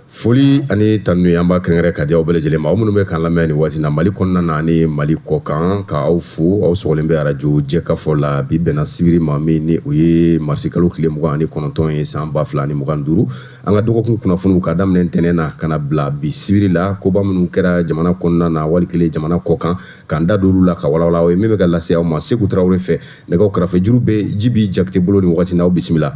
Foli ani tanu ye an b'a kɛrɛnkɛrɛn ka di aw bɛɛ lajɛlen ma, aw minnu bɛ k'an lamɛn nin waati na Mali kɔnɔna na ani Mali kɔ kan, ka aw fo. Aw sɔgɔlen bɛ arajo Jɛkafɔ la. Bi bɛnna sibiri ma min ni o ye marisikalo tile 29 ye san 2025. An ka dɔgɔkun kunnafoniw ka daminɛ ntɛnɛn na ka na bila bi sibiri la, koba minnu kɛra jamana kɔnɔna na wali kelen jamana kɔ kan, k'an da don olu la ka walawala aw ye. Min bɛ ka lase aw ma Seku Tarawele fɛ, nɛgɛw kɛrɛfɛ juru bɛ Jibi Jakite bolo nin waati na. Aw bisimila.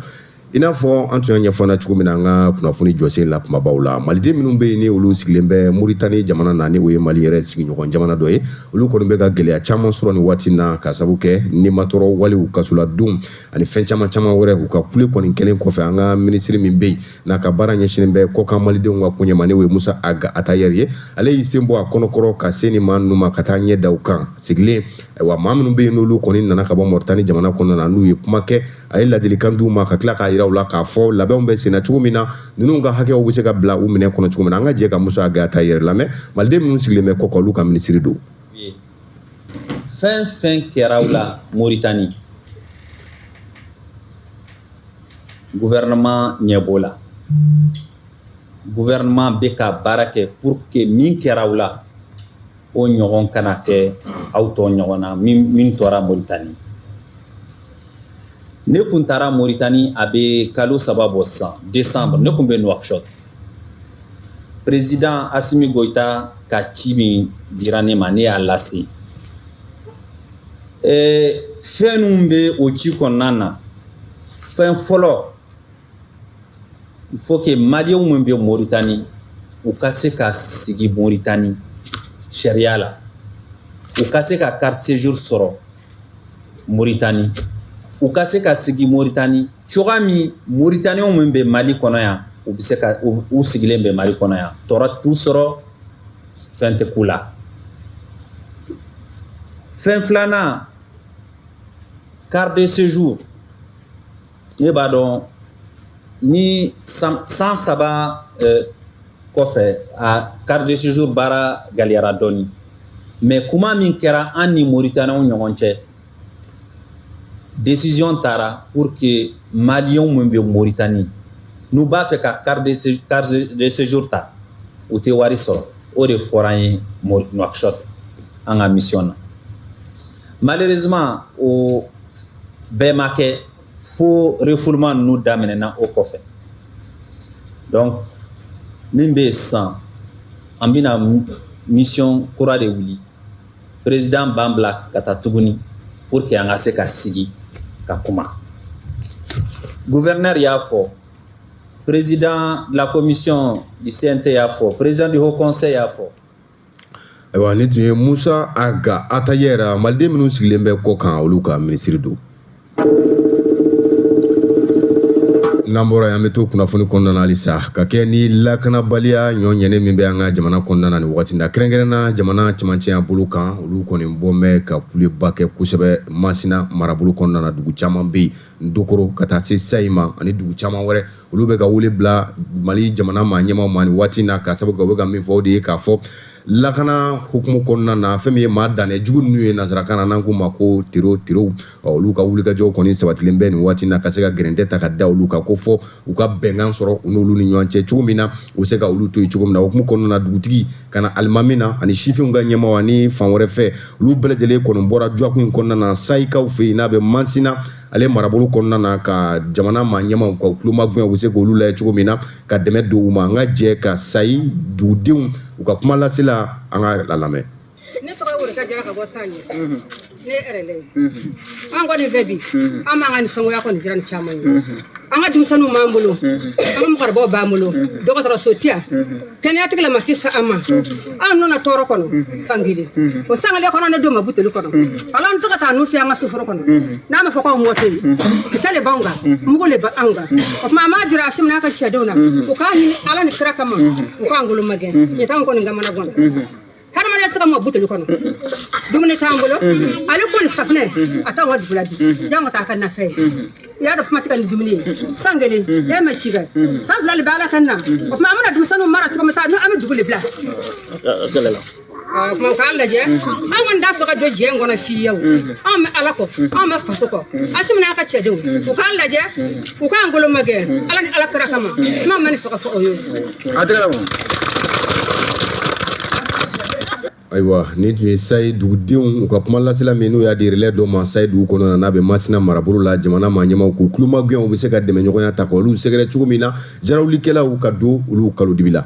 I n'a fɔ an tun y'a ɲɛfɔ na cogo min na an ka kunnafoni jɔsen la kumabaw la, maliden minnu bɛ yen ni olu sigilen bɛ Moritani jamana na, ni o ye Mali yɛrɛ sigiɲɔgɔn jamana dɔ ye, olu kɔni bɛ ka gɛlɛya caman sɔrɔ nin waati na ka sababu kɛ nimatɔrɔ walew, kasoladon ani fɛn caman caman wɛrɛ. U ka kule kɔni kɛlen kɔfɛ, an ka minisiri min bɛ yen n'a ka baara ɲɛsinnen bɛ kɔkan malidenw ka koɲɛ ma, n'o ye Musa Ag Atayɛri ye, ale y'i sen bɔ a kɔnɔkɔrɔ ka se nin maa ninnu ma ka taa ɲɛ da u kan sigilen. Ayiwa, maa minnu bɛ yen n'olu kɔni nana ka bɔ Moritani jamana kɔnɔna na, n'u ye kuma kɛ, a ye ladilikan d'u ma ka tila k'a yira u la k'a fɔ labɛnw bɛ senna cogo min na, ninnu ka hakɛw bɛ se ka bila u minɛ kɔnɔ cogo min na. An ka jɛ ka Musa Ag Atayɛri lamɛn, maliden minnu sigilen bɛ kɔkan, olu ka minisiri don. Fɛn fɛn kɛra u la Moritani, gouvernement ɲɛ b'o la. Gouvernement bɛ ka baara kɛ pour que min kɛra u la, o ɲɔgɔn kana kɛ aw tɔ ɲɔgɔn na min tora Moritani. Ne kun taara Moritani a bɛ kalo 3 bɔ sisan, décembre, ne kun bɛ Nouakchott. Président Assimi Goïta ka ci min dira ne ma, ne y'a lase. Fɛn minnu bɛ o ci kɔnɔna na, fɛn fɔlɔ, il faut que Maliyɛnw minnu bɛ Moritani, u ka se ka sigi Moritani sariya la, u ka se ka carte séjour sɔrɔ Moritani, u ka se ka sigi Moritani cogoya min Moritaniyɛnw min bɛ Mali kɔnɔ yan, u bɛ se ka u sigilen bɛ Mali kɔnɔ yan, tɔɔrɔ t'u sɔrɔ, fɛn tɛ k'u la. Fɛn filanan, carte de séjour, ne b'a dɔn ni san 3 kɔfɛ a carte de séjour baara gɛlɛyara dɔɔni, mais kuma min kɛra an ni Moritaniyɛnw ɲɔgɔn cɛ, décision taara pour que Maliyɛnw min bɛ Moritani n'u b'a fɛ ka carte de séjour ta, u tɛ wari sɔrɔ. O de fɔra an ye Nouakchott an ka mission na. Malheureusement, o bɛɛ ma kɛ fo refoulement ninnu daminɛna o kɔfɛ. Donc min bɛ yen sisan, an bɛna mission kura de wuli. Président b'an bila ka taa tuguni pour que an ka se ka sigi ka kuma. Gouverneur y'a fɔ, président de la commission du CNT y'a fɔ, président du Haut Conseil y'a fɔ. Ayiwa, nin tun ye Musa Ag Atayɛri, maliden minnu sigilen bɛ kɔ kan, olu ka minisiri don. N'an bɔra yen, an bɛ to kunnafoni kɔnɔna na halisa, ka kɛ ni lakanabaliya ɲɔ ɲɛnen min bɛ an ka jamana kɔnɔna na nin waati na, kɛrɛnkɛrɛnna jamana cɛmancɛya bolo kan, olu kɔni bɔ bɛ ka kuleba kɛ kosɛbɛ Masina marabolo kɔnɔna na. Dugu caman bɛ yen, Ndokoro ka taa se Sayi ma ani dugu caman wɛrɛ, olu bɛ ka wele bila Mali jamana maa ɲɛmaaw ma nin waati na, ka sababu kɛ u bɛ ka min fɔ o de ye k'a fɔ lakana hukumu kɔnɔna na, fɛn min ye maa dannen jugu ninnu ye nansarakan na, n'an k'u ma ko terow, olu ka wulikajɔw kɔni sabatilen bɛ nin waati na ka se ka gɛrɛntɛ ta ka da olu kan, ko fɔ u ka bɛnkan sɔrɔ u n'olu ni ɲɔgɔn cɛ cogo min na, u bɛ se ka olu to yen cogo min na. O hukumu kɔnɔna na, dugutigi ka na alimami na ani sifinw ka ɲɛmaaw ani fan wɛrɛ fɛ, olu bɛɛ lajɛlen kɔni bɔra dɔgɔkun in kɔnɔna na Sayikaw fɛ yen n'a bɛ Masina ale marabolo kɔnɔna na, ka jamana maa ɲɛmaaw ka tulomagɛn, u bɛ se k'olu lajɛ cogo min na ka dɛmɛ don u ma. An ka jɛ ka Sayi dugudenw u ka kuma lase la, an ka la lamɛn. Ne tɔgɔ ye Worika Jara ka bɔ Saɲɛ. Ne ye ɛrɛlɛ ye. An kɔni fɛ bi, an b'an ka nisɔngoya kɔni jira ni caman ye. An ka denmisɛnninw b'an bolo, an ka mɔgɔkɔrɔbaw b'an bolo, dɔgɔtɔrɔso tɛ yan, kɛnɛya tigilama tɛ se an ma. An nana tɔɔrɔ kɔnɔ san kelen, o san kelen kɔnɔ ne don ma buteli kɔnɔ, ala an tɛ se ka taa nu fiyɛ an ka suforo kɔnɔ, n'a ma fɔ k'anw mɔ tɛ yen, kisɛ de b'anw kan, mugu de b'anw kan. O tuma an b'a jira Asimi n'a ka cɛdenw na, u k'a ɲini Ala ni kira kama, u k'an bolo magɛn, nin t'anw kɔni kamana gan na. Hadamaden tɛ se ka mɔ buteli kɔnɔ, dumuni t'an bolo, ale ko ni safunɛ a t'anw ka dugu la bi, y'anw ka taa ka nafɛ ye. I y'a dɔn kuma tɛ ka ni dumuni ye, san kelen e ma ci kɛ, san 2 de bɛ Ala ka na. O tuma an bɛna denmisɛnninw mara cogo min taa, an bɛ dugu de bila. Kuma u k'an lajɛ, an kɔni t'a fɛ ka don diɲɛ kɔnɔ fiyewu. Anw bɛ Ala kɔ, anw bɛ faso kɔ. Asimi n'a ka cɛdenw, u k'an lajɛ, u k'an golo magɛn Ala ni Ala kira kama. Kuma ma nin fɛ ka fɔ o ye. A tɛgɛ bɔ. Ayiwa, nin tun ye Sayi dugudenw u ka kuma lasela min n'u y'a di relais dɔ ma Sayi dugu kɔnɔ na, n'a bɛ Masina marabolo la. Jamana maa ɲɛmaw k'u tulomagɛn, u bɛ se ka dɛmɛ ɲɔgɔnya ta k'olu sɛgɛrɛ cogo min na jarawulikɛlaw ka don olu kalo dibi la.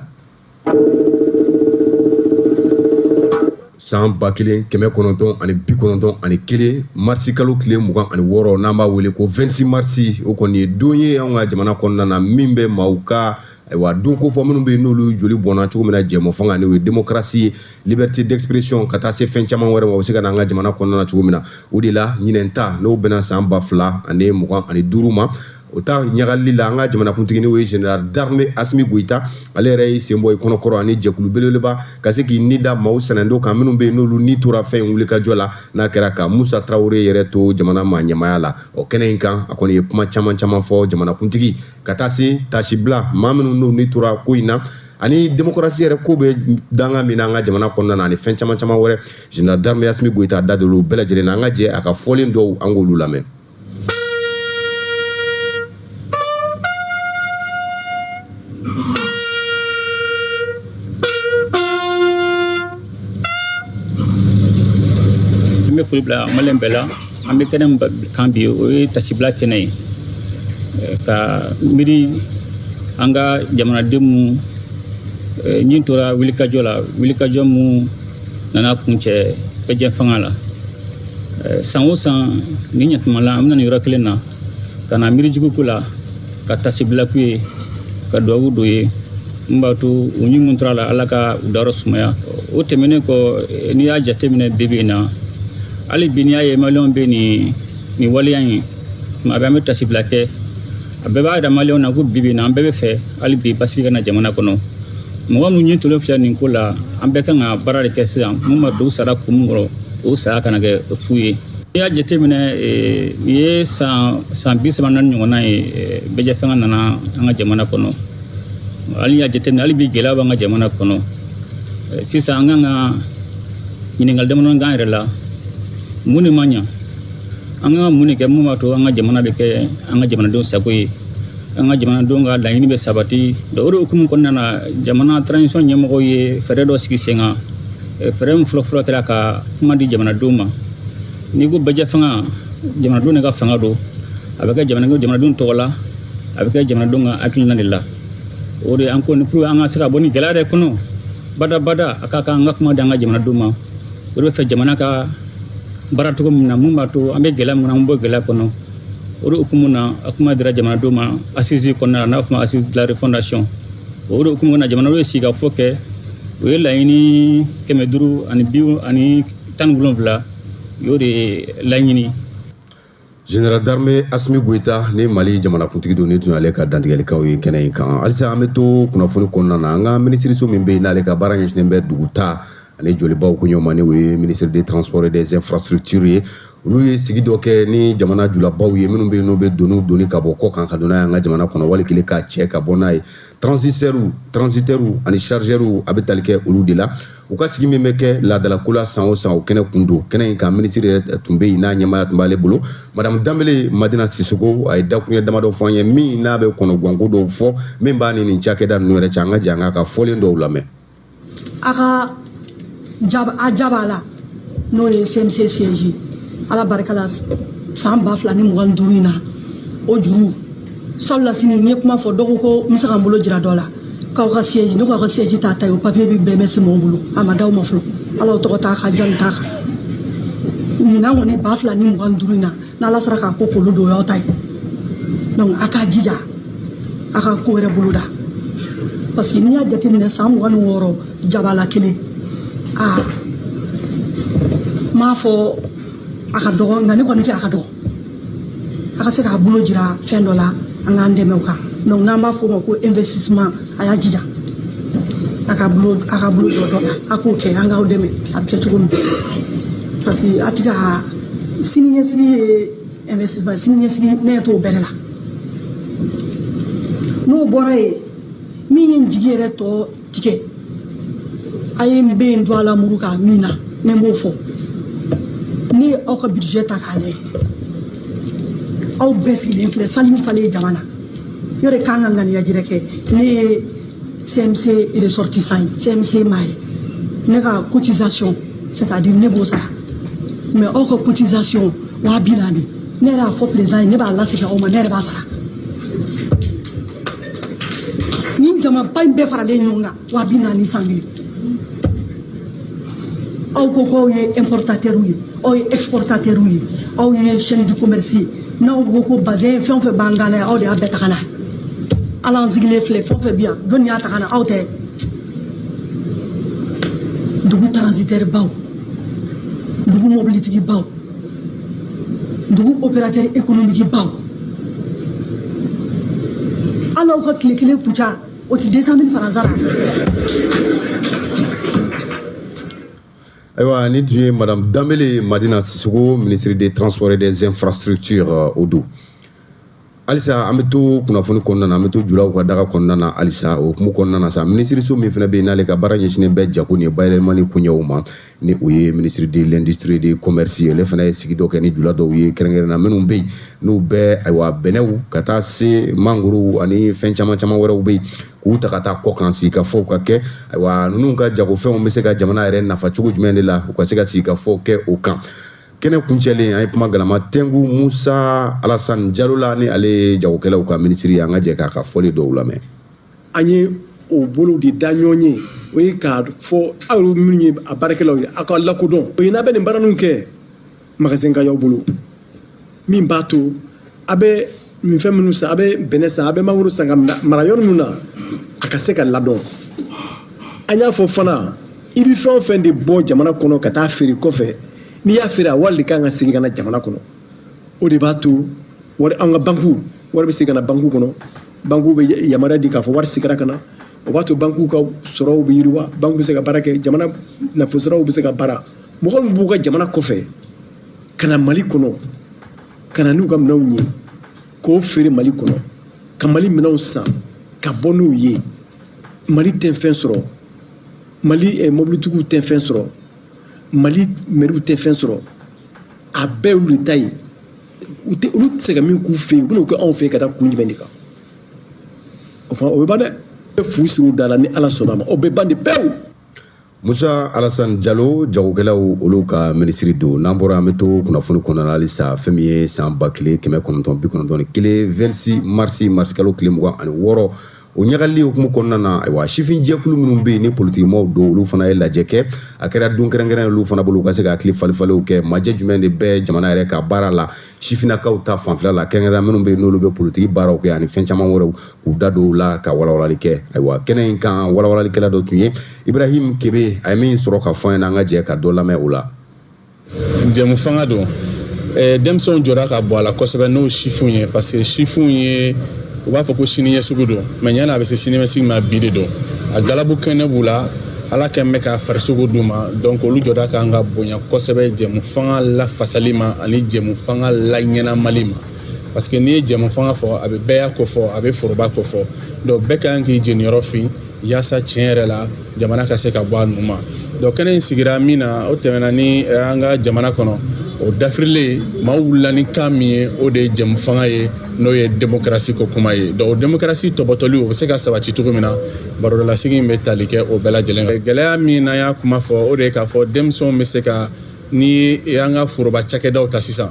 San 1991 marisi kalo tile 26, n'an b'a wele ko 26 marisi, o kɔni ye don ye anw ka jamana kɔnɔna na min bɛ maaw ka ayiwa don ko fɔ minnu bɛ yen n'olu joli bɔnna cogo min na jɛmɔ fanga, n'o ye démocratie ye, liberté d'expression, ka taa se fɛn caman wɛrɛ ma, o bɛ se ka na an ka jamana kɔnɔna na cogo min na. O de la ɲinɛn ta n'o bɛnna san 2025 ma, o ta ɲagali la an ka jamanakuntigi n'o ye général d'armée Assimi Goïta, ale yɛrɛ y'i sen bɔ i kɔnɔkɔrɔ ani jɛkulu belebeleba ka se k'i ni da maaw sɛnɛndo kan minnu bɛ yen n'olu ni tora fɛn in wulikajɔ la, n'a kɛra ka Musa Traoré yɛrɛ to jamana maa ɲɛmaaya la. O kɛnɛ in kan, a kɔni ye kuma caman caman fɔ jamanakuntigi ka taa se tasibila maa minnu n'u ni tora ko in na ani démocratie yɛrɛ ko bɛ danga min na an ka jamana kɔnɔna na ani fɛn caman caman wɛrɛ. Général d'armée Assimi Goïta da don olu bɛɛ lajɛlen na. An ka jɛ a ka fɔlen dɔw an k'olu lamɛn. N bɛ foli bila maliyɛn bɛɛ la. An bɛ kɛnɛ min kan bi, o ye tasibila kɛnɛ ye, ka miiri an ka jamanaden mun ɲin tora wulikajɔ la, wulikajɔ mun nana kuncɛ bɛɛ fanga la. San o san nin ɲɛtuma la, an bɛna nin yɔrɔ kelen na ka na miiri jugu ko la, ka tasibila k'u ye, ka duwawu don ye mun b'a to u ɲin mun tora la, Ala ka u dayɔrɔ sumaya. O tɛmɛnen kɔ, n'i y'a jateminɛ bi bi in na, hali bi n'i y'a ye maliyɛnw bɛ nin waleya in, tuma bɛɛ an bɛ tasibila kɛ. A bɛɛ b'a yira maliyɛnw na ko bi bi in na an bɛɛ bɛ fɛ hali bi basigi ka na jamana kɔnɔ. Mɔgɔ minnu ɲin tolen filɛ nin ko la, an bɛɛ kan ka baara de kɛ sisan mun b'a to u sara kun min kɔrɔ, o saya kana kɛ fu ye. N'i y'a jateminɛ, nin ye san 34 ɲɔgɔnna ye bɛɛ fanga nana an ka jamana kɔnɔ. Hali y'a jateminɛ, hali bi gɛlɛya b'an ka jamana kɔnɔ. Sisan an kan ka ɲininkali damadɔni k'an yɛrɛ la. Mun de man ɲa? An kan ka mun de kɛ mun b'a to an ka jamana bɛ kɛ an ka jamanadenw sago ye, an ka jamanadenw ka laɲini bɛ sabati? O de hukumu kɔnɔna na, jamana transition ɲɛmɔgɔw ye fɛɛrɛ dɔ sigi sen kan. Fɛɛrɛ min fɔlɔ-fɔlɔ kɛra ka kuma di jamanadenw ma. N'i ko bɛɛ fanga, jamanadenw de ka fanga don, a bɛ kɛ jamanadenw tɔgɔ la, a bɛ kɛ jamanadenw ka hakilina de la. O de an ko ni pour an ka se ka bɔ ni gɛlɛya yɛrɛ kɔnɔ badabada, a ka kan an ka kuma di an ka jamanadenw ma. O de bɛ fɛ jamana ka baara cogo min na, mun b'a to an bɛ gɛlɛya min na, an bɔ gɛlɛya kɔnɔ. O de hukumu na, a kuma dira jamanadenw ma assise kɔnɔna la, n'a fɔ ma assise de la refondation. O de hukumu kɔnɔna na, jamanadenw ye sigikafɔ kɛ, o ye laɲini 517 u y'o de laɲini. Général d'armée Assimi Goïta ni Mali jamanakuntigi don, ni tun y'ale ka dantigɛlikaw ye kɛnɛ in kan. Halisa an bɛ to kunnafoni kɔnɔna na. An ka minisiriso min bɛ yen n'ale ka baara ɲɛsinnen bɛ duguta ani jolibaw koɲɛw ma, ni o ye ministre des transports et des infrastructures ye, olu ye sigi dɔ kɛ ni jamana julabaw ye minnu bɛ yen n'u bɛ doniw doni ka bɔ kɔ kan ka don n'a ye an ka jamana kɔnɔ, wali kelen k'a cɛ ka bɔ n'a ye. Transitaires ani chargeurs, a bɛ tali kɛ olu de la. U ka sigi min bɛ kɛ laadalako la san o san, o kɛnɛ kun don. Kɛnɛ in kan, minisiri yɛrɛ tun bɛ yen n'a ɲɛmaaya tun b'ale bolo. Madame Danbele Madina Sisoko, a ye dakuruɲɛ damadɔ fɔ an ye min n'a bɛ kɔnɔguwanko dɔw fɔ min b'a ni nin cakɛda ninnu yɛrɛ cɛ. An ka jɛ an k'a ka fɔlen dɔw lamɛn. A ka a jaba la, n'o ye CMC siège, Ala barika la, san 2025 in na, o juru sabula sini n ye kuma fɔ, dɔw ko n bɛ se ka n bolo jira dɔ la k'aw ka siège, ne ko aw ka siège t'a ta ye, o papier bɛ bɛɛ bɛ se mɔgɔw bolo, a ma d'aw ma fɔlɔ. Ala y'o tɔgɔ t'a kan, jamu t'a kan. Ɲinan kɔni 2025 in na, n'Ala sera k'a ko k'olu don, o y'aw ta ye. Donc a k'a jija a ka ko wɛrɛ bolo da, parce que n'i y'a jateminɛ san 26 jabala kelen, aa n m'a fɔ a ka dɔgɔ, nka ne kɔni fɛ a ka dɔgɔ. A ka se k'a bolo jira fɛn dɔ la, an k'an dɛmɛ o kan. Donc n'an b'a fɔ o ma ko investissement, a y'a jija a ka bolo jɔ dɔ la, a k'o kɛ, an k'aw dɛmɛ a bɛ kɛ cogo min, parce que a ti ka sini ɲɛsigi ye investissement, sini ɲɛsigi ne t'o bɛrɛ la. N'o bɔra yen, min ye n jigi yɛrɛ tɔ tigɛ, A ye n bɛ yen don a la muru kan min na, ne b'o fɔ. Ne ye aw ka budget ta k'a lajɛ, aw bɛɛ sigilen filɛ sanu falen jama na. Yɔrɔ kan ka ŋaniya jɛrɛ kɛ. Ne ye CMC ressortissant ye, CMC maa ye. Ne ka cotisation, c'est-à-dire ne b'o sara, mais aw ka cotisation 40 000, ne yɛrɛ y'a fɔ président ye, ne b'a lasegin aw ma, ne yɛrɛ b'a sara. Ni jamaba in bɛɛ faralen ɲɔgɔn kan, 40 000 san kelen. Aw ko k'aw ye importateur ye, aw ye exportateur ye, aw ye chaîne du commerce ye. N'aw ko ko bazin fɛn o fɛn b'an kan na yan, aw de y'a bɛɛ ta ka na. Ala an sigilen filɛ, fɛn o fɛn bɛ yan, jɔnni y'a ta ka na? Aw tɛ. Dugu transitaire baw, dugu mobilitigi baw, dugu opérateur économique baw, hali aw ka tile kelen kuca, o tɛ 200 000 francs sara. Ayiwa, ni tun ye madame Danbele Madina Sisoko, ministre des Transports et des Infrastructures, o don. Halisa an bɛ to kunnafoni kɔnɔna na, an bɛ to julaw ka daga kɔnɔna na halisa. O hukumu kɔnɔna na sa, minisiriso min fana bɛ yen n'ale ka baara ɲɛsinnen bɛ jago ni bayɛlɛmani koɲɛw ma, ni o ye ministre de l'Industrie et du Commerce ye, ale fana ye sigi dɔ kɛ ni jula dɔw ye, kɛrɛnkɛrɛnnenya minnu bɛ yen n'u bɛ ayiwa bɛnɛw ka taa se mangoro ani fɛn caman caman wɛrɛw bɛ yen k'u ta ka taa kɔ kan, sigikafɔw ka kɛ. Ayiwa, ninnu ka jagofɛnw bɛ se ka jamana yɛrɛ nafa cogo jumɛn de la, u ka se ka sigikafɔw kɛ o kan. Kɛnɛ kuncɛlen, an ye kuma galama tɛnku Musa Alassane Jalo la, ni ale ye jagokɛlaw ka minisiri ye. An ka jɛ k'a ka fɔli dɔw lamɛn. An ye o bolo de da ɲɔgɔn ye, o ye k'a fɔ aw yɛrɛ minnu ye a baarakɛlaw ye, aw ka lakodɔn. O ye n'a bɛ nin baara ninnu kɛ, magasin ka y'aw bolo min b'a to a bɛ nin fɛn minnu san, a bɛ bɛnɛ san, a bɛ mangoro san ka mara yɔrɔ min na, a ka se ka ladɔn. An y'a fɔ fana, i bɛ fɛn o fɛn de bɔ jamana kɔnɔ ka taa feere kɔfɛ, n'i y'a feere, a wari de kan ka segin ka na jamana kɔnɔ. O de b'a to wari, an ka banku wari bɛ segin ka na banku kɔnɔ. Banku bɛ yamaruya di k'a fɔ wari seginna ka na. O b'a to banku ka sɔrɔw bɛ yiriwa, banku bɛ se ka baara kɛ, jamana nafolosɔrɔw bɛ se ka baara. Mɔgɔ min b'u ka jamana kɔfɛ ka na Mali kɔnɔ, ka na n'u ka minɛnw ye k'o feere Mali kɔnɔ, ka Mali minɛnw san ka bɔ n'u ye, Mali tɛ fɛn sɔrɔ, Mali mobilitigiw tɛ fɛn sɔrɔ, Mali mɛriw tɛ fɛn sɔrɔ, a bɛɛ y'olu de ta ye. U tɛ, olu tɛ se ka min k'u fɛ yen, u bɛn'o kɛ anw fɛ yen ka da kun jumɛn de kan? O fana o bɛ ban dɛ. Fu siri u da la ni Ala sɔnna a ma, o bɛ ban de pewu. Musa Alassane Jalo, jagokɛlaw olu ka minisiri don. N'an bɔra, an bɛ to kunnafoni kɔnɔna na halisa. Fɛn min ye san 1991, 26 marisi, marisi kalo tile 26, o ɲagali hukumu kɔnɔna na, ayiwa, sifin jɛkulu minnu bɛ yen ni politikimaaw don, olu fana ye lajɛ kɛ. A kɛra don kɛrɛnkɛrɛn olu fana bolo, u ka se ka hakili falifalenw kɛ. Majɛ jumɛn de bɛ jamana yɛrɛ ka baara la sifinnakaw ta fanfɛla la, kɛrɛnkɛrɛn minnu bɛ yen n'olu bɛ politiki baaraw kɛ ani fɛn caman wɛrɛw, k'u da don o la ka walawalali kɛ. Ayiwa, kɛnɛ in kan walawalalikɛla dɔ tun ye Ibrahim Kebe, a ye min sɔrɔ ka fɔ an ɲɛna, an ka jɛ ka dɔ lamɛn o la. Jɛmu fanga don, denmisɛnw jɔra ka bɔ a la kosɛbɛ, n'o sifinw ye, parce que sifinw ye, u b'a fɔ ko sini ɲɛsigi don, mɛ ɲɛna a bɛ se sini ɲɛsigi ma, bi de don. A galabu kɛnɛ b'u la, Ala kɛn bɛ ka farisogo d'u ma, donc olu jɔda kan ka bonya kosɛbɛ jɛmu fanga lafasali ma ani jɛmu fanga laɲɛnamali ma. Parce que n'i ye jɛmu fanga fɔ, a bɛ bɛɛ ko fɔ, a bɛ foroba ko fɔ, donc bɛɛ kan k'i jeniyɔrɔ fin yaasa tiɲɛ yɛrɛ la jamana ka se ka bɔ a nu ma. Donc kɛnɛ in sigira min na, o tɛmɛna ni an ka jamana kɔnɔ, o dafirilen maaw wulila ni kan min ye, o de ye jɛmu fanga ye, n'o ye démocratie ko kuma ye. Donc o démocratie tɔbɔtɔli, o bɛ se ka sabati cogo min na, barodalasigi in bɛ tali kɛ o bɛɛ lajɛlen kan. Gɛlɛya min n'an y'a kuma fɔ, o de ye k'a fɔ denmisɛnw bɛ se ka, ni y'an ka foroba cakɛdaw ta sisan,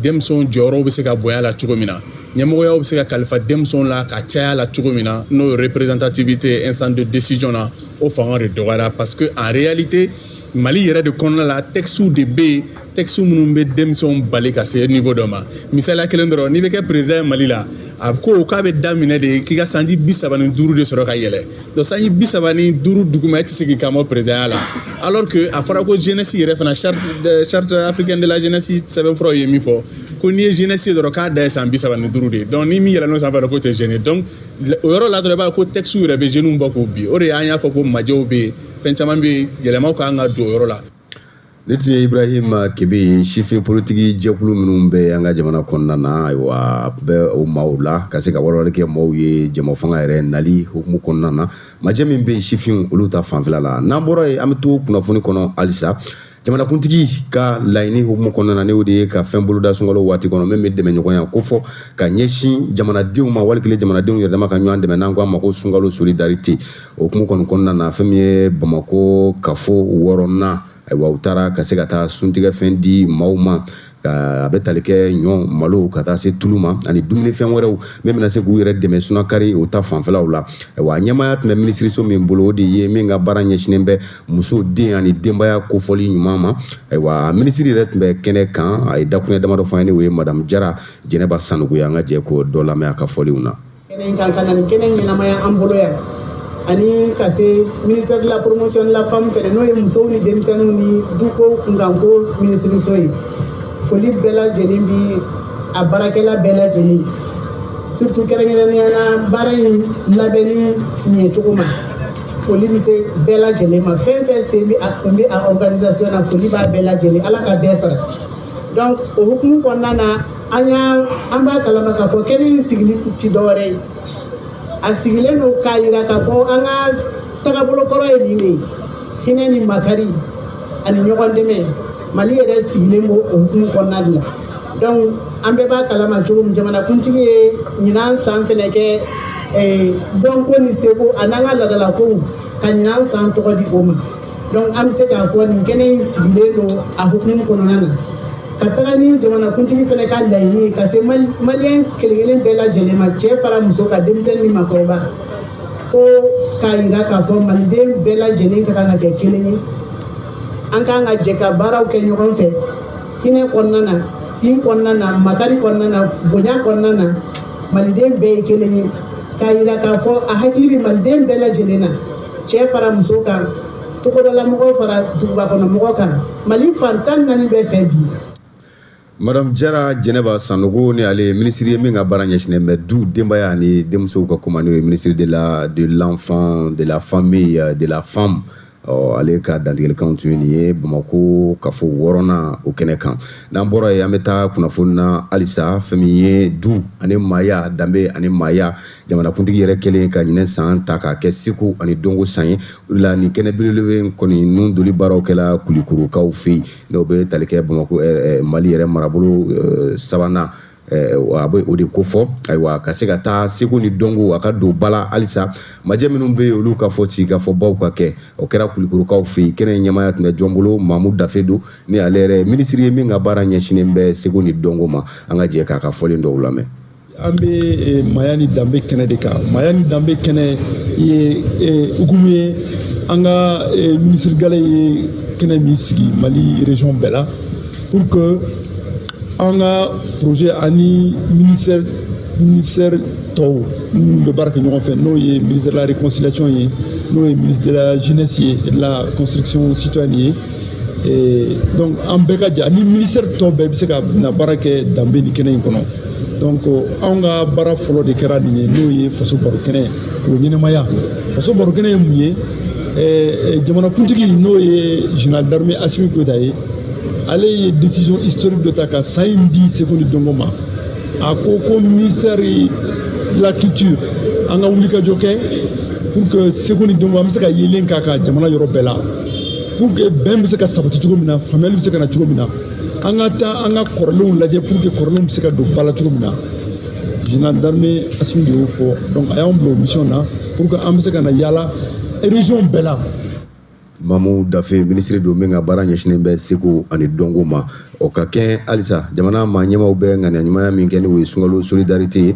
denmisɛnw jɔyɔrɔw bɛ se ka bonya la cogo min na, ɲɛmɔgɔyaw bɛ se ka kalifa denmisɛnw la ka caya la cogo min na, n'o ye représentativité instance de décision na, o fanga de dɔgɔyara. Parce que en réalité, Mali yɛrɛ de kɔnɔna la, textes de bɛ yen, textes minnu bɛ denmisɛnw bali ka se niveau dɔ ma. Misaliya kelen dɔrɔn, n'i bɛ kɛ président ye Mali la, a ko k'a bɛ daminɛ de k'i ka sanji 35 de sɔrɔ ka yɛlɛ. Donc sanji 35 duguma, e tɛ se k'i kan bɔ président ya la. Alors que a fɔra ko jeunesse yɛrɛ fana, charte africaine de la jeunesse sɛbɛnfuraw ye min fɔ, ko n'i ye jeunesse ye dɔrɔn, k'a da ye san 35 de ye. Donc ni min yɛlɛn'o sanfɛ dɔrɔn, k'o tɛ jeune. Donc o yɔrɔ la dɔrɔn, i b'a ye ko textes yɛrɛ bɛ jeunes bɔ k'o bin. O de y'an y'a fɔ ko majɛw bɛ yen, fɛn caman bɛ yen, yɛlɛmaw kan ka don o yɔrɔ la. Ne tun ye Ibrahim Kebe ye, sifin politiki jɛkulu minnu bɛ an ka jamana kɔnɔna na, ayiwa, a bɛ o maaw la ka se ka walawalali kɛ maaw ye jama fanga yɛrɛ nali hukumu kɔnɔna na, majɛ min bɛ yen sifinw olu ta fanfɛla la. N'an bɔra yen, an bɛ to kunnafoni kɔnɔ halisa. Jamanakuntigi ka laɲini hukumu kɔnɔna na, n'o de ye ka fɛn boloda sunkalo waati kɔnɔ min bɛ dɛmɛ ɲɔgɔnya ko fɔ ka ɲɛsin jamanadenw ma, wali kelen jamanadenw yɛrɛ dama ka ɲɔgɔn dɛmɛ, n'an ko a ma ko sunkalo solidarité. O hukumu kɔni kɔnɔna na, fɛn min ye Bamakɔ kafo 6nan, ayiwa, u taara ka se ka taa suntigɛ fɛn di maaw ma, ka a bɛ tali kɛ ɲɔ, malo, ka taa se tulu ma ani dumunifɛn wɛrɛw min bɛna se k'u yɛrɛ dɛmɛ sunakari o ta fanfɛlaw la. Ayiwa, ɲɛmaaya tun bɛ minisiriso min bolo, o de ye min ka baara ɲɛsinnen bɛ muso, den ani denbaya kofɔli ɲuman ma. Ayiwa, minisiri yɛrɛ tun bɛ kɛnɛ kan, a ye dakuruɲɛ damadɔ fɔ an ye, o ye Madame Jara Jɛnɛba Sanogo ye. An ka jɛ k'o dɔ lamɛn a ka fɔlenw na. Kɛnɛ kan ka na nin kɛnɛ ɲɛnamaya an bolo yan, ani ka se ministère de la Promotion de la Femme fɛnɛ, n'o ye musow ni denmisɛnninw ni duko kunkanko minisiriso ye. Foli bɛɛ lajɛlen bi a baarakɛla bɛɛ lajɛlen, surtout kɛrɛnkɛrɛnnenya la baara in labɛnni ɲɛcogo ma. Foli bɛ se bɛɛ lajɛlen ma, fɛn fɛn sen bɛ a kun bɛ a organisation na, foli b'a bɛɛ lajɛlen. Ala ka bɛɛ sara. Donc o hukumu kɔnɔna na, an y'a an b'a kalama k'a fɔ kɛnɛ in sigili ti dɔwɛrɛ ye, a sigilen don k'a yira k'a fɔ an ka tagabolo kɔrɔ ye nin de ye: hinɛ ni makari ani ɲɔgɔn dɛmɛ. Mali yɛrɛ sigilen b'o o hukumu kɔnɔna de la. Donc an bɛɛ b'a kalama cogo min, jamanakuntigi ye ɲinan san fɛnɛ kɛ dɔnko ni seko a n'an ka laadalakow, ka ɲinan san tɔgɔ di o ma. Donc an bɛ se k'a fɔ nin kɛnɛ in sigilen don a hukumu kɔnɔna na, ka taga ni jamanakuntigi fɛnɛ ka laɲini ye ka se Malien kelen kelen bɛɛ lajɛlen ma, cɛ fara muso kan, denmisɛnnin ni maakɔrɔba, ko k'a yira k'a fɔ maliden bɛɛ lajɛlen ka kan ka kɛ kelen ye. An kan ka jɛ ka baaraw kɛ ɲɔgɔn fɛ hinɛ kɔnɔna na, tin kɔnɔna na, makari kɔnɔna na, bonya kɔnɔna na. Maliden bɛɛ ye kelen ye, k'a yira k'a fɔ a hakili bɛ maliden bɛɛ lajɛlen na, cɛ fara muso kan, togodalamɔgɔw fara dugubakɔnɔmɔgɔ kan, Mali fan 14 bɛɛ fɛ bi. Madame Jara Jɛnɛba Sanogo, ni ale ye minisiri ye min ka baara ɲɛsinnen bɛ du, denbaya ani denmusow ka ko ma, n'o ye ministre de l'Enfant, de la Famille, de la Femme, ɔ ale ka dantigɛlikanw tun ye nin ye Bamakɔ kafo 6nan o kɛnɛ kan. N'an bɔra yen, an bɛ taa kunnafoni na halisa. Fɛn min ye du ani maaya, danbe ani maaya, jamanakuntigi yɛrɛ kɛlen ka ɲinɛ san ta k'a kɛ seko ani dɔnko san ye, o de la nin kɛnɛ belebele kɔni nun doli baaraw kɛla Kulikurukaw fɛ yen, n'o bɛ tali kɛ Bamakɔ, Mali yɛrɛ marabolo sabanan, a bɛ o de kofɔ. Ayiwa, ka se ka taa seko ni dɔnko a ka don ba la halisa, majɛ minnu bɛ yen, olu ka fɔ sigikafɔbaw ka kɛ, o kɛra Kulikurukaw fɛ yen. Kɛnɛ ɲɛmaaya tun bɛ jɔn bolo? Mamu Dafe don, ni ale yɛrɛ minisiri ye min ka baara ɲɛsinnen bɛ seko ni dɔnko ma. An ka jɛ k'a ka fɔlen dɔw lamɛn. An bɛ maaya ni danbe kɛnɛ de kan. Maaya ni danbe kɛnɛ ye hukumu ye an ka minisiri gale ye kɛnɛ min sigi Mali région bɛɛ la, pour que an ka projet ani ministère tɔw minnu bɛ baara kɛ ɲɔgɔn fɛ, n'o ye ministère de la Réconciliation ye, n'o ye ministre de la Jeunesse ye et de la Construction citoyenne ye. Et donc an bɛɛ ka jɛ ani ministère tɔw bɛɛ bɛ se ka na baara kɛ danbe ni kɛnɛ in kɔnɔ. Donc anw ka baara fɔlɔ de kɛra nin ye, n'o ye faso baro kɛnɛ k'o ɲɛnɛmaya. Faso baro kɛnɛ ye mun ye? Jamanakuntigi, n'o ye général d'armée Assimi Goïta ye, ale ye décision historique dɔ ta ka san in di seko ni dɔnko ma. A ko ko ministère de la Culture, an ka wulikajɔ kɛ pour que seko ni dɔnko an bɛ se ka yelen k'a kan jamana yɔrɔ bɛɛ la, pour que bɛn bɛ se ka sabati cogo min na, faamuyali bɛ se ka na cogo min na, an ka taa an ka kɔrɔlenw lajɛ pour que kɔrɔlenw bɛ se ka don ba la cogo min na. Général d'armée Assimi de y'o fɔ. Donc a y'anw bila o mission na pour que an bɛ se ka na yaala région bɛɛ la. Mamu Dafe, minisiri don min ka baara ɲɛsinnen bɛ seko ani dɔnko ma. O ka kɛ halisa jamana maa ɲɛmaw bɛ ŋaniya ɲumanya min kɛ, ni o ye sunkalo solidarité ye.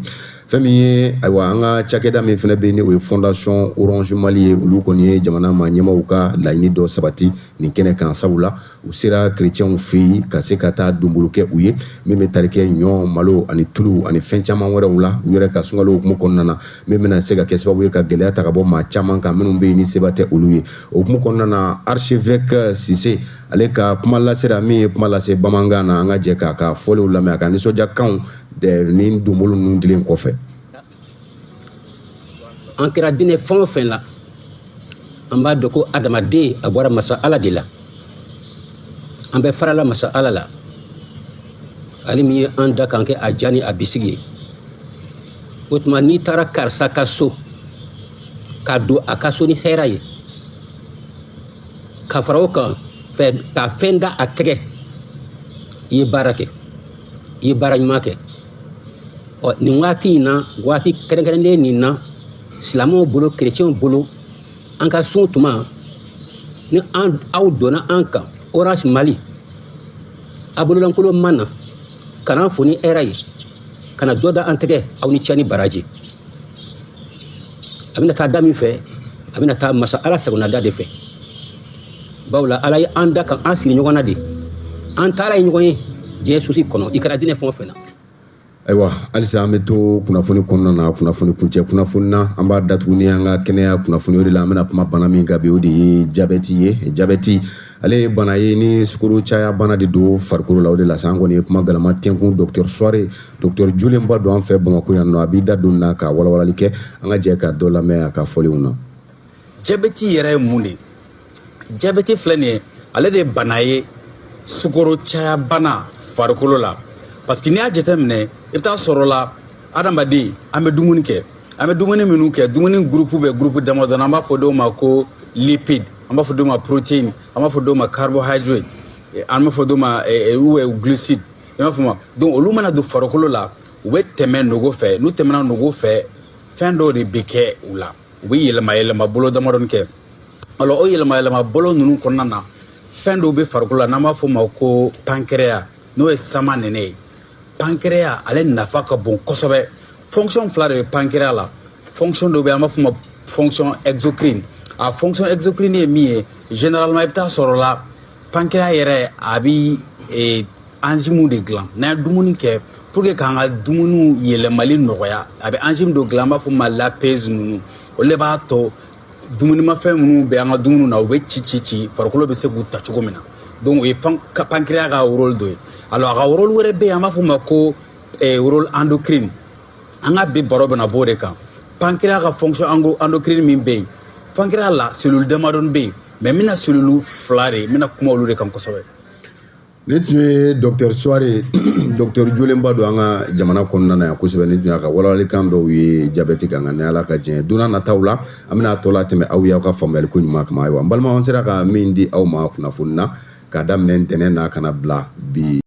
Fɛn min ye, ayiwa, an ka cakɛda min fana bɛ yen, ni o ye Fondation Orange Mali ye, olu kɔni ye jamana maa ɲɛmaw ka laɲini dɔ sabati nin kɛnɛ kan, sabula u sera kerecɛnw fɛ yen ka se ka taa donbolo kɛ u ye min bɛ tali kɛ ɲɔ, malo ani tulu ani fɛn caman wɛrɛw la u yɛrɛ ka sunkalo hukumu kɔnɔna na, min bɛna se ka kɛ sababu ye ka gɛlɛya ta ka bɔ maa caman kan minnu bɛ yen ni seba tɛ olu ye. O hukumu kɔnɔna na, archevêque Sise, ale ka kuma lasera min ye kuma lase bamanankan na, an ka jɛ k'a ka fɔlenw lamɛn, a ka nisɔndiyakanw ni donbolo ninnu dilen kɔfɛ. An kɛra diinɛ fɛn o fɛn la, an b'a dɔn ko adamaden a bɔra masa Ala de la. An bɛ farala masa Ala la, ale min ye an da k'an kɛ a ja ni a bisigi ye. O tuma, n'i taara karisa ka so, ka don a ka so ni hɛrɛ ye, ka fara o kan fɛ, ka fɛn da a tɛgɛ, i ye baara kɛ, i ye baara ɲuman kɛ. Ɔ, nin waati in na, waati kɛrɛnkɛrɛnnen nin na, silamɛw bolo, kerecɛnw bolo, an ka sun tuma ni an aw donna an kan Orange Mali, a bololankolon ma na ka n'an fo ni hɛrɛ ye, ka na dɔ da an tɛgɛ, aw ni cɛ ni baraji. A bɛna taa da min fɛ, a bɛna taa masa Ala sagona da de fɛ. Bawla Ala ye an da kan an siri ɲɔgɔn na de, an taara ye ɲɔgɔn ye diɲɛ susi kɔnɔ, i kɛra diinɛ fɛn o fɛn na. Ayiwa, halisa an bɛ to kunnafoni kɔnɔna na, kunnafoni kuncɛ kunnafoni na. An b'a datugu ni an ka kɛnɛya kunnafoni. O de la, an bɛna kuma bana min kan bi, o de ye jabɛti ye. Jabɛti, ale ye bana ye ni sukaro caya bana de don farikolo la. O de la sa, an kɔni ye kuma galama tɛnkun docteur Soare, docteur jolenba don an fɛ Bamakɔ yan nɔ. A b'i da don na ka walawalali kɛ. An ka jɛ ka dɔ lamɛn a ka fɔlenw na. Jabɛti yɛrɛ ye mun de ye? Jabɛti filɛ nin ye, ale de ye bana ye, sukaro caya bana farikolo la. Parce que n'i y'a jateminɛ, i bɛ taa sɔrɔ la, adamaden, an bɛ dumuni kɛ. An bɛ dumuni minnu kɛ, dumuni groupe bɛ groupe damadɔ. An b'a fɔ dɔw ma ko lipide, an b'a fɔ dɔw ma protéine, an b'a fɔ dɔw ma carbohydrate, an b'a fɔ dɔw ma ou glucide, i m'a faamu? Donc olu mana don farikolo la, u bɛ tɛmɛ nogo fɛ. N'u tɛmɛna nogo fɛ, fɛn dɔw de bɛ kɛ u la, u bɛ yɛlɛma yɛlɛma bolo damadɔni kɛ. Alors, o yɛlɛma yɛlɛma bolo ninnu kɔnɔna na, fɛn dɔw bɛ farikolo la n'an b'a fɔ o ma ko pancréas, n'o ye sama nɛnɛ ye. Pancréas, ale nafa ka bon kosɛbɛ. Fonction fila de bɛ pancréas la. Fonction dɔ bɛ yen, an b'a fɔ o ma fonction exocrine. A fonction exocrine ye min ye, généralement i bɛ taa sɔrɔ la, pancréas yɛrɛ, a bɛ enzyme de dilan. N'an ye dumuni kɛ, pour que k'an ka dumuniw yɛlɛmali nɔgɔya, a bɛ enzyme dɔ dilan, an b'a fɔ o ma lipase ninnu. Olu de b'a to dumunimafɛn minnu bɛ an ka dumuniw na, u bɛ ci ci ci, farikolo bɛ se k'u ta cogo min na. Donc o ye pancréas ka rôle dɔ ye. Alors, a ka rôle wɛrɛ bɛ yen, an b'a fɔ o ma ko rôle endocrine. An ka bi baro bɛna b'o de kan. Pancréas ka fonction endocrine min bɛ yen, pancréas la, cellule damadɔni bɛ yen, mais n bɛna cellule fila de, n bɛna kuma olu de kan kosɛbɛ. Ne tun ye docteur Soare, docteur jolenba don an ka jamana kɔnɔna na yan kosɛbɛ. Ni tun y'a ka walawalikan dɔw ye jabɛti kan. Nka ni Ala ka diɲɛ, don n'a nataw la, an bɛna a tɔ latɛmɛ aw ye, aw ka faamuyali ko ɲuman kama. Ayiwa, n balimaw, an sera ka min di aw ma kunnafoni na, k'a daminɛ ntɛnɛn na ka na bila bi.